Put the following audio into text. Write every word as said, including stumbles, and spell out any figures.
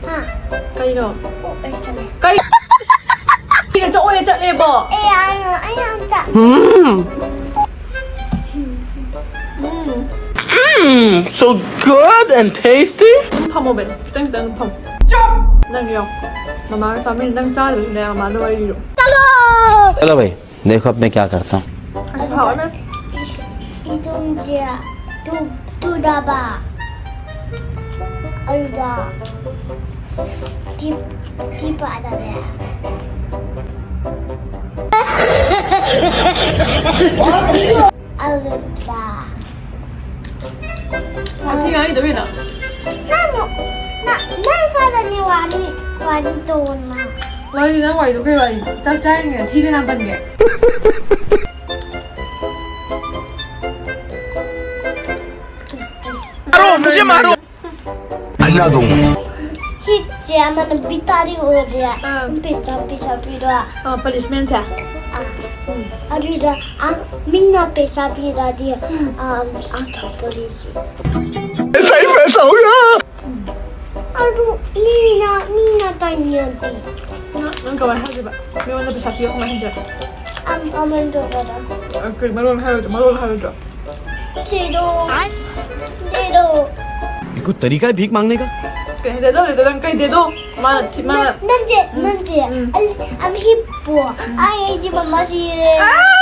ꯍꯥ? ꯀꯩꯅꯣ? ꯑꯣ, ꯑꯩ ꯆꯠꯂꯦ꯫ ꯀꯩꯅꯣ? ꯆꯠꯂꯦꯕꯣ? ꯑꯦ, ꯑꯩ, ꯑꯩ ꯌꯥꯝ ꯆꯥ-, um. Um. Mm, so good and tasty. ꯐꯝꯃꯣ ꯕꯦ, ꯈꯤꯇꯪ ꯈꯤꯇꯪ ꯐꯝ꯫ ꯅꯪ ꯌꯥꯎ꯫ ꯃꯃꯥꯒ ꯆꯥꯃꯤꯟ-, ꯅꯪ ꯆꯥꯗ꯭ꯔꯁꯨꯅꯦ, ꯃꯃꯥꯗ ꯋꯥꯔꯤ ꯂꯤꯔꯣ꯫ चलो भाई, देखो अब मैं क्या करता हूँ। ꯑꯁ, ꯍꯥꯎꯔꯦ꯫ E-, ꯏꯆꯨꯝꯁꯦ two-, ꯇꯨꯗꯕ꯫ ꯑꯗꯨꯗ ꯇꯤ-, ꯇꯤ ꯄꯥꯗꯔꯦ꯫ ꯑꯗꯨꯗ ꯋꯥꯊꯤ ꯉꯥꯡꯉꯤꯗꯣ ꯀꯩꯅꯣ? ꯅꯪ, ꯅꯪ, ꯅꯪ ꯈꯔꯗꯅꯤ ꯋꯥꯔꯤ, ꯋꯥꯔꯤ ꯇꯧꯑꯣꯅ꯫ ꯋꯥꯔꯤ, ꯅꯪ ꯋꯥꯔꯤꯗꯣ ꯀꯩ ꯋꯥꯔꯤꯅꯣ? ꯆꯥꯛ ꯆꯥꯔꯤꯉꯩꯗ ꯊꯤ ꯀꯅꯥ ꯄꯟꯒꯦ? मारो, मुझे मारो। अन्ना दूंगा। ꯍꯤꯠꯁꯦ ꯑꯃꯅ ꯕꯤꯇꯥꯔꯤ ꯑꯣꯏꯔꯦ꯫ ꯑꯥ꯫ ꯄꯩꯁꯥ, ꯄꯩꯁꯥ ꯄꯤꯔꯣ꯫ ꯑ, ꯄꯅꯤꯁꯃꯦꯟꯁꯦ? ꯑꯥ꯫ ꯑꯗꯨꯗ, ꯑꯥ, ꯃꯤꯅ ꯄꯩꯁꯥ ꯄꯤꯔꯗꯤ, ꯑꯥ, ꯑꯆꯥꯄꯣꯠꯁꯤ꯫ ऐसा ही पैसा होगा। ꯑꯗꯨ ꯃꯤꯅ, ꯃꯤꯅ ꯇꯥꯏꯅꯤꯡꯉꯗꯤ꯫ ꯅꯪ, ꯅꯪ ꯀꯃꯥꯏꯅ ꯍꯥꯏꯗꯣꯏꯕ? ꯃꯤꯉꯣꯟꯗ ꯄꯩꯁꯥ ꯄꯤꯌꯣ ꯀꯃꯥꯏꯅ ꯍꯥꯏꯗꯣꯏꯕ? ꯑꯝ-, ꯑꯃꯟ ꯇꯧꯕꯗ꯫ ꯑ, ꯀꯩ ꯃꯔꯣꯟ ꯍꯥꯏꯔꯣꯏꯗ꯭ꯔꯣ? ꯃꯔꯣꯟ ꯍꯥꯏꯔꯣꯏꯗ꯭ꯔꯣ? ꯗꯦꯗꯣ꯫ ꯗꯦꯗꯣ꯫ ये कोई तरीका है भीख मांगने का? ꯀꯩ ꯍꯥꯏꯗꯣꯏꯅꯣ? ꯅꯪ ꯀꯩ ꯗꯦꯗꯣ? ꯃꯥꯅ ꯊꯤ-, ꯃꯥꯅ ꯅꯠꯇꯦ, ꯅꯠꯇꯦ꯫ ꯎꯝ꯫ ꯑꯩ, ꯑꯩ ꯍꯤꯞꯄꯣ꯫ ꯑꯩ, ꯑꯩꯗꯤ ꯃꯃꯥ ꯁꯤꯔꯦ꯫